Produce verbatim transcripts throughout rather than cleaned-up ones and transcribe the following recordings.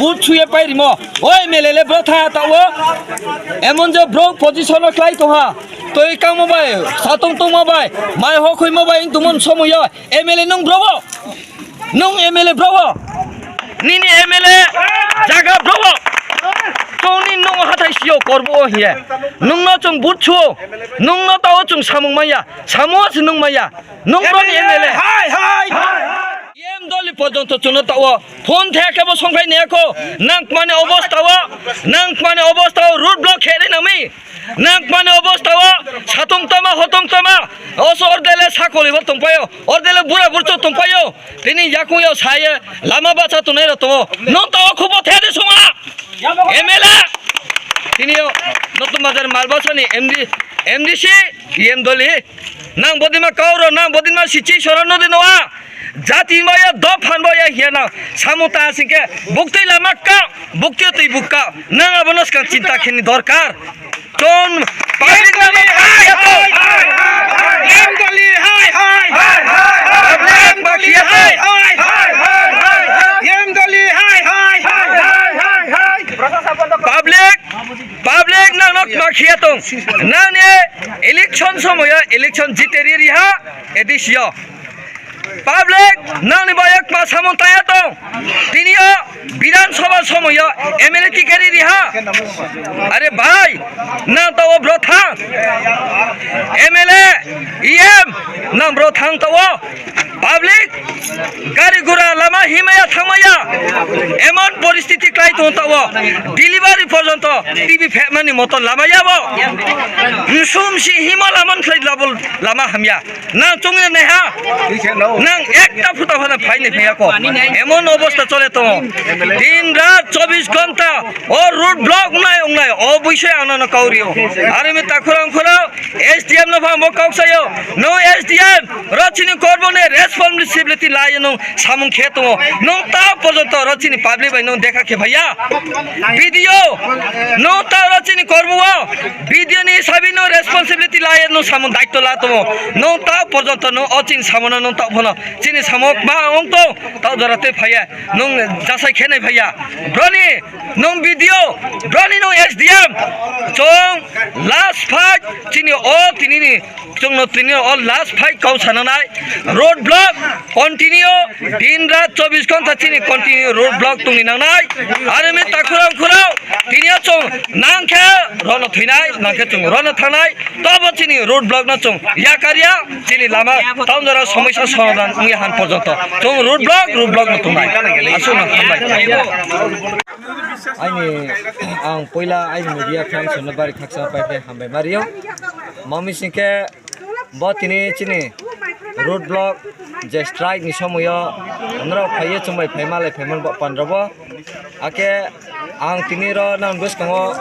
Vote suye pai rimo. O M L A le bro tha ta o. Emon je bro position o klai tongha. Toi kamo bai, satong tongma bai, mai ho khuimo bai, wng tongmon somoyo. M L A nung bro o. Nung M L A bro o. Nini M L A jaga bro o. Tongni nung hathai sio korbo o hiye. Nungno chung vote suo. Nungno ta o chung samung maya. Samo se nung maya. Nung bro ni M L A. Hai, hai, hai, hai. M doli porjonto chuno ta o. Phone thaya khe bo songphai naya kho. Nang mani obosta o, nang mani obosta o road block khe ri nami. Nang mani obosta o, satung tama, hotong tama. Oso ordele sakoli bo tongpaio, ordele bura burcho tongpaio. Tini yakung yo saye, lama bacha tunai ro tongo. Nong ta o khubo thaya de sunga. M L A. Tini yo, Notun Bazar Malbasani M D, M D C, M doli. Nang bodima kauro, nang bodima sichi soro nodi noa. Jati baya, dophan baya hiya nang. Samu ta singke, bukti lama ka, bukti tui bukka. Nang abono skang chinta khini dorkar. Ton, public lama ka hiya to. M doli, hai, hai, hai, hai. Public ma khiya to. M doli, hai, hai, hai, hai. Public, public nang nok ma khiya tong. Nang ni election somoyo, election jiteri riha. A D C o. Public, nangni bayok ma samung taya tong. Tini o Bidhan Sabha somoyo M L A ticket ri ha. Are bhai, nang ta o bro thang. M L A, E M, nang bro thang ta o. Public, gari gura lama himaya thangmaya. Emon poristiti klai tong ta o. Delivery porjonto T V phemani moto lama ya bo. Nsum si himo lama khlai labo lama hamya. Nang chungni naiha. Nang ekta phuta phana phaini phiyako. Emon obosta chole tongo. Din rat chobbish ghonta o road block wngnai wngnai o buisai ano no kaurio. Arimi takhurang khurao S D M no phamo kok sayo. No S D M ro chini korbo ne responsibility layo no samung khe tongo. Nung ta porjonto ro chini public bai nung dekha khe phaiya. B D O, nung ta ro chini korbo o. B D O ni hisabi no responsibility laye, no samung daitto la tongo. Nung ta porjonto no o chini samono nung ta phono. Chini samok ma ong tong, ta jora te phaiya. Nung jasai khenai phaiya. Broni, nung B D O, broni nung S D M. Chong last fight, chini o tini ni, chong no tini o last fight kau sananai. Road block, continue, din rat chobbish ghonta chini continue road block tongni nangnai. Arimi takhurang khurao, tini o chong nang khe rono thwinai, nang khe chwng rono thangnai, tobo chini road block no chwng yakarya, chini lama town jora somoisa somadan wngya han porjonto chwng road block, road block no tongnai. Aswk no hambai. Aini, ang puila aini media friends no bari khaksa pai pai hambai mario. Mami singkhe bo tini chini road block je strike ni somoyo norok phaiye chumbai phaima lai phaimani bo pandra bo. Ake ang tini ro nang bwskango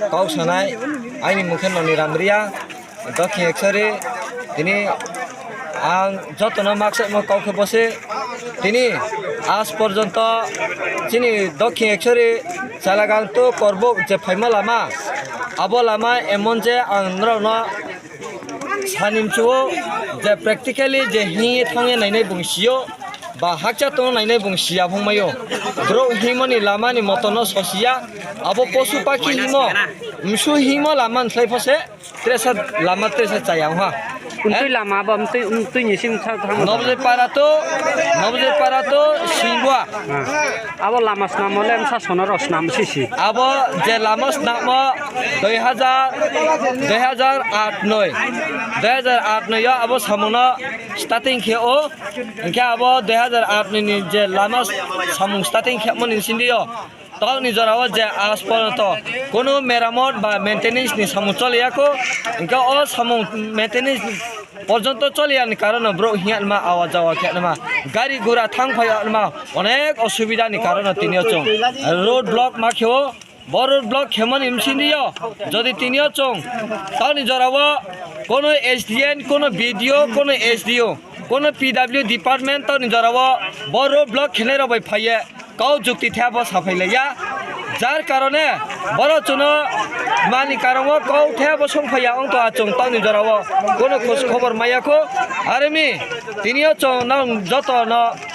kok sanai, aini mung khe Noni Ramria, Dokhin Ekshari. Tini ang jotono maksaimo kok khe bose tini aaj porjonto chini Dokhin Ekshari Chalagang to Korbuk je phaima lama, abo lama emon je ang norokno Sanimchuo je practically je hingye thangye nainai bung sio, ba hakcha tongna nainai bung sia phungmaio. Borok himoni lamani motono sosiya, abo posu pakhi himo, msu himo lama nslai phose, tresa lama tresa chaya wngha. Umtui lama abo, umtui, umtui ni sim thang, thang. Nobjoi para to, Nobjoi para to Singwa. Ah. Abo lama snamo le msa sono rok snam sisi. Abo je lama snamo dui hajar, dui hajar aat noi, dui hajar aat noi o abo samono starting khe o, hingke abo dui hajar aat noi ni je lama samung starting khe mani sindi o. Tokni jorao je aaj porjonto kono meramot ba maintenance ni samung choliya ko, hingke o samung maintenance porjonto choliya ni karono borok hiya ma awa jawa khe ma gari gura thang phai ma onek osubida ni karono tini o chwng road block ma khe o. Bo road block khemani msindi o, jodi tini o chwng tokni jorao kono S D M, kono B D O, kono S D O, kono P W department tokni jorao bo road block khenai rok bai phaiye kau jukti thebo saphai laiya. Jar karone boro chuno mani karongo kau thebo songphaiya wngto achung tokni jorao kono khos khobor maya kho. Arimi tini o chwng nang joto no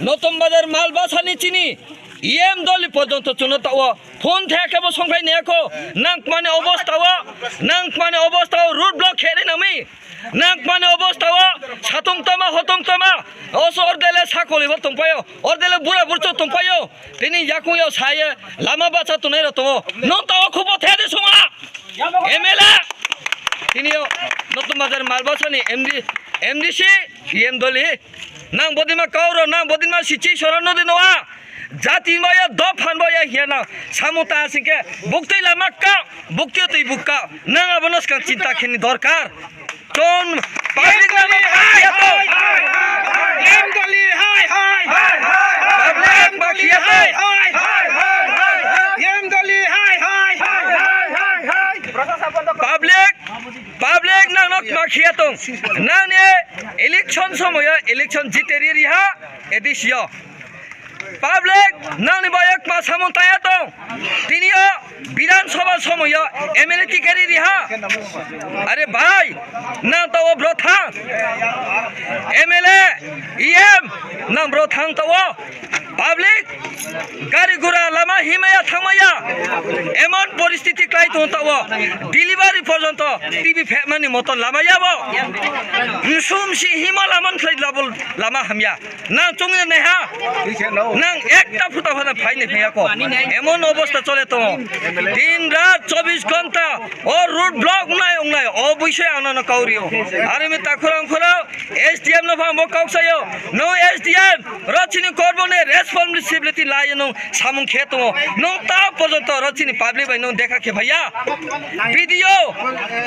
Notun Bazar Malbasani chini E M doli porjonto chwngno tao phone thaya khe bo songphai niyakho. Nangkmani obostao, nangkmani obostao road block khe ri nangmi. Nangkmani obostao satung tama, hotung tama, oso ordele sakoli bo tongpaio, ordele bura burcho tongpaio. Tini yakung yo saye lama bacha tunai rok tongo. Nung tao khubo thaya de sunga. M L A. Tini yo Notun Bazar Malbasani M D, M D C, E M doli. Nang bodima kauro, nang bodima sichi soro nodi noa. Jati baya, dophan baya hiya na. Samu ta singke, bukti lama ka, bukti tui bukka. Nang abono skang chinta kheni dorkar. Ton public na hai, hai, hai, hai, hai. Em doli hai, hai, hai, hai, hai. Public ma khiya to. Hai, hai, hai, hai, hai. Em doli hai, hai, hai, hai, hai. Public, public nang nok ma khiya tong. Nang ni election somoyo election jiteri riha edisio. Public nangni boyek ma samung taya tong. Tiniyo Bidhan Sabha somoyo M L A ticket ri ha. Are bhai, nang tao bro thang. M L A, E M, nang bro thang tao. Public gari gura lama himaya thangmaya. Emon poristiti klai tong tao. Delivery porjonto T V phepmani moto lama yabo. Nsum si hima laman khlai labo lama hamya. Nang chungni naiha. Nang ekta phuta phana phaini phiyako. Emon obostha chole tongo. Din rat chobbish ghonta o road block wngnai wngnai o buisoi ang nono kaurio. Arimi takhurang khurao S D M no phang bo kok sayo. No S D M ro chini korboni responsibility layo nung samung khe tongo. Nung ta porjonto ro chini public bai nung dekha khe phaiya. B D O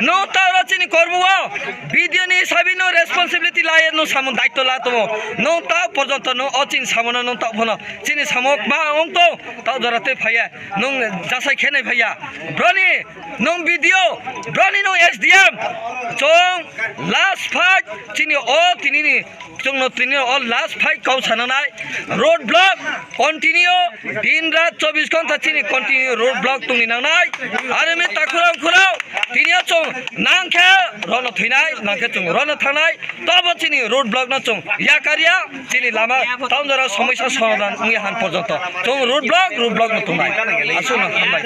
nung ta ro chini korbo o. B D O ni hisabi no responsibility laye no samung daitto la tongo. Nung ta porjonto no o chini samono nung ta phono. Chini samok ma ong tong ta jora tei phaiya. Nung jasai khenai phaiya. Broni nung B D O, broni nung S D M. Chong last fight chini o tini ni Chwngno tini o last fight kok sananai road block continue din rat chobbish ghonta chini continue road block tongni nangnai. Arimi takhurang khurao tini o chwng nangkhe rono thwinai, nangkhe chwng rono thangnai. Tobo chini road block no chwng yakarya chini lama town jora somoisa somadan wngya han porjonto chwng road block, road block no tongnai. Aswkno hambai.